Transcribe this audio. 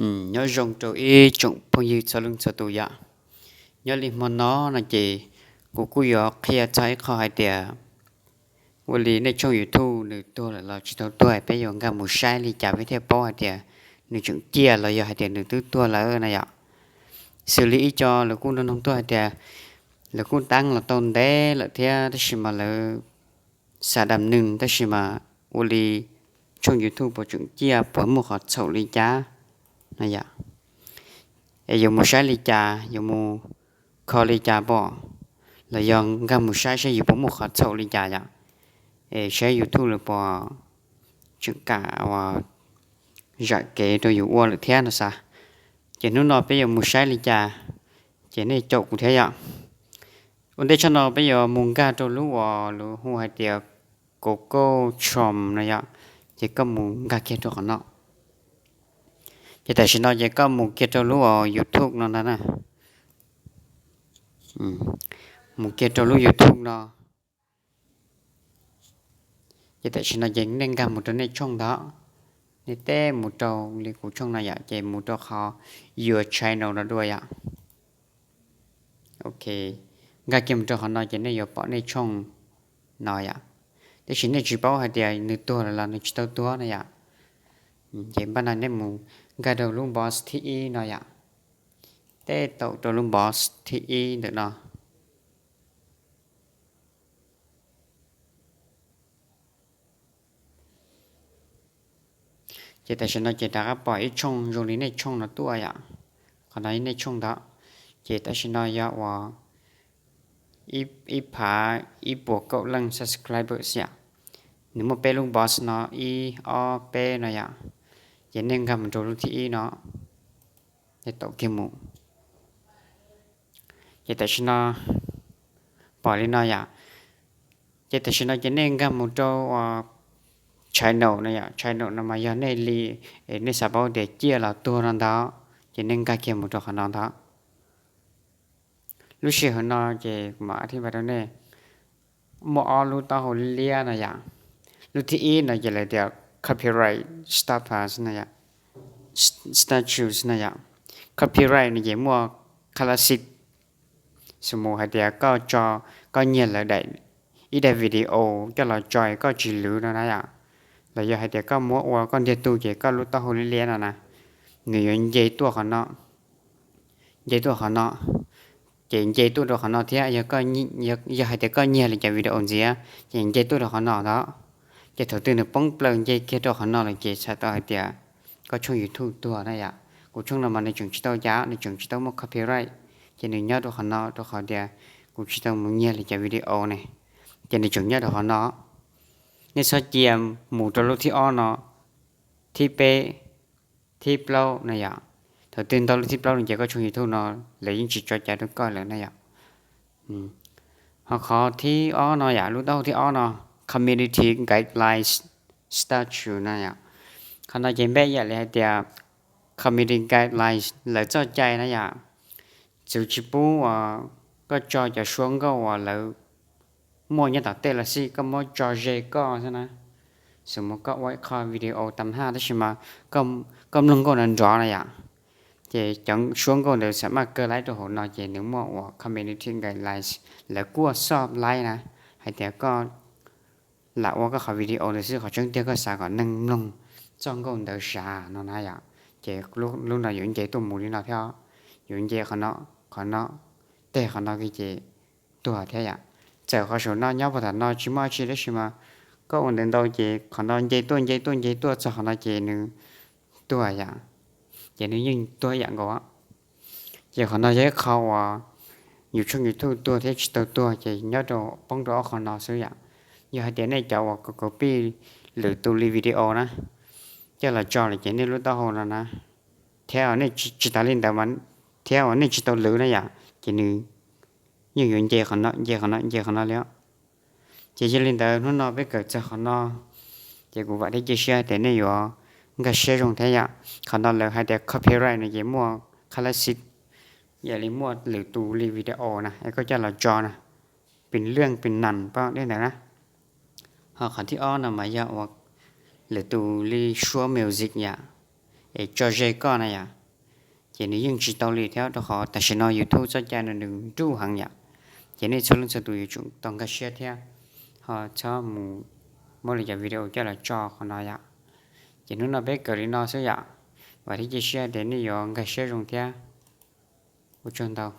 Nyob zoo rau ib tsoom phooj ywg txhua leej txhua tus yom. Nyob li hmo no no ces kuv kuj yuav qhia txog ib qho hais tias ua li nej tshooj YouTube nws tuag lawm los tsis tau tuag, peb yuav nkag mus saib li cas peb thiaj paub hais tias nws tseem ciaj los yog hais tias nws twb tuag lawm na yom. Xws li ib co lawv kuj nug nug tuaj hais tias lawv kuj tab los tau ntev lawm thiab tab sis mas lawv xav dam neeg tab sis mas ua li tshooj YouTube puas tseem ciaj, puas muaj qhov txhaum li cas no yom. Es yuav mus saib li cas, yuav mus kho li cas pom, los yog nkag mus saib saib yus puas muaj qhov txhaum li cas yom. Es saib YouTube lawv puas tseem kam uas zam kev rau yus ua lawm thiab no xav. Ces hnub no peb yuav mus saib li cas, ces nej caum kuv thiab yom. Ua ntej tshaj no peb yuav mus nkag rau lub uas lawv hu hais tias Google Chrome no yom, ces koj mus nkag kiag rau qhov no. Ces tam sim no ces koj mus kiag rau lub uas YouTube no ntag na. Mus kiag rau lub YouTube no. Ces tam sim no ces nej nkag mus rau nej tshooj ntawd, nej teb mus rau li kuv tshooj no yom, ces mus rau qhov Your Channel no dua yom. Ok, nkag kiag mus rau qhov no ces nej yuav pom nej tshooj no yom. Tab sis nej tsis paub hais tias nws tuag lawm los nws tsis tau tuag na yom. Ces npaj no nej mus nkag rau lub box thib ib no yom, teb taum rau lub box thib ib ntawm no. Ces tam sim no ces rov qab pom ib tshooj zoo li nej tshooj no tuaj yom. Qhov no nej tshooj ntawd. Ces tam sim no yog uas ib phav ib puas kaum leej subscribers yom. Nws muaj peb lub box no, ib ob peb no yom. Ces nej nkag mus rau lub thib ib no, nej taum kiag mus. Ces tam sim no pom li no yom. Ces tam sim no ces nej nkag mus rau channel no yom, channel no mas yog nej li, nej xav paub tias ciaj los tuag no ntag, ces nej nkag kiag mus rau qhov no ntag. Lub sij hawm no ces kuv mam thib npa rau nej, muaj ob lub taub hau liab no yom. Lub thib ib no ces lawv tias copyright status no yom, status no yom. Copyright no ces muaj qhab lab xib, xws mus hais tias koj tso, koj nyiag lawv daim, ib daim video coj los tso koj tsis lwv no na yom, los yog hais tias koj muab ua koj ntiag tug ces koj lub taub hau liab liab no na, nws yuav nce tuaj qhov no, nce tuaj qhov no, ces nce tuaj rau qhov no thiab. Yog hais tias koj nyiag li cov video ntxiv ces nce tuaj rau qhov no ntag. Ces thaum twg nws poob plaws nce kiag rau qhov no lawm ces txhais tau hais tias koj tshooj YouTube tuag na yom. Kuv tshooj no mas nws tseem tsis tau cas, nws tseem tsis tau muaj copyright, ces nws nyob rau qhov no rau qhov tias kuv tsis tau mus nyiag li cov video ne, ces nws tseem nyob rau qhov no. Nej txhob cia mus rau lub thib ob no, thib peb, thib plaub na yom. Thaum twg ntau lub thib plaub no ces koj tshooj YouTube no lawv yeej tsis tso cai rau koj lawm na yom. Ho qhov thib ob no yom, lub taub hau thib ob no, community guidelines status no yom. Qhov no ces npe yam li hais tias community guidelines, lawv txoj cai na yom. Txwv tsis pub uas koj tso cov suab nkauj uas lawv muaj nyob tom tej los xij, koj muab tso ze koj xwb na. Xws mus koj ua ib qho video tam haj tab sis mas koj mloog nkauj nrov nrov na yom, ces cov suab nkauj ntawd xam maj kaw laib rau hauv no ces nws muaj uas community guidelines, lawv kuaj xoj laib na, hais tias koj lam ua koj qhov video ntawd xwb, qhov tseeb tiag koj xav kom neeg mloog txoj nkauj ntawd sav no na yom. Ces lub no yuav nce tuaj mus li no thiab, yuav nce qhov no, qhov no, tej qhov no ces tuag thiab yom. Txawm qhov saum no nyob puag tom no tsis muaj dab tsi tab sis mas koj ua ntawd ntau ces qhov no nce tuaj nce tuaj nce tuaj txog qhov no ces nws tuag yom, ces nws yeej tuag yam nkaus. Ces qhov no yog ib qho uas yus tshooj YouTube tuag thiab tsis tau tuag ces nyob rau poob rau ob qho no xwb yom. Yog hais tias nej cov uas copy lwm tus li video na, coj los tso lawm ces nej lub taub hau no na, thiab nej tsis tas li ntawd, thiab uas nej tsis tau lwv na yom, ces nws yeej yuav nce qhov no nce qhov no nce qhov no li. Ces yog li ntawd hnub no peb kawm txog qhov no, ces kuv vam thiab cia siab tias nej yuav nkag siab zoo thiab yom. Qhov no lawv hais tias copyright no ces muaj qhab lab xib, yam li muaj lwm tus li video na es koj coj los tso na, pis lwj pis nas pab dej ntawd na. Ho qhov thib ob no mas yog uas lwm tus li suab music yom, es tso ze koj na yom, ces nws yeej tsis tau li thiab, rau qhov tam sim no YouTube txoj cai no nws nruj heev yom. Ces nej txhua leej txhua tus yuav tsum tau nkag siab thiab ho txhob mus muab li cov video coj los tso qhov no yom. Ces hnub no peb kawm li no xwb yom, vam thiab cia siab tias nej yuav nkag siab zoo thiab. Ua tsaug ntau.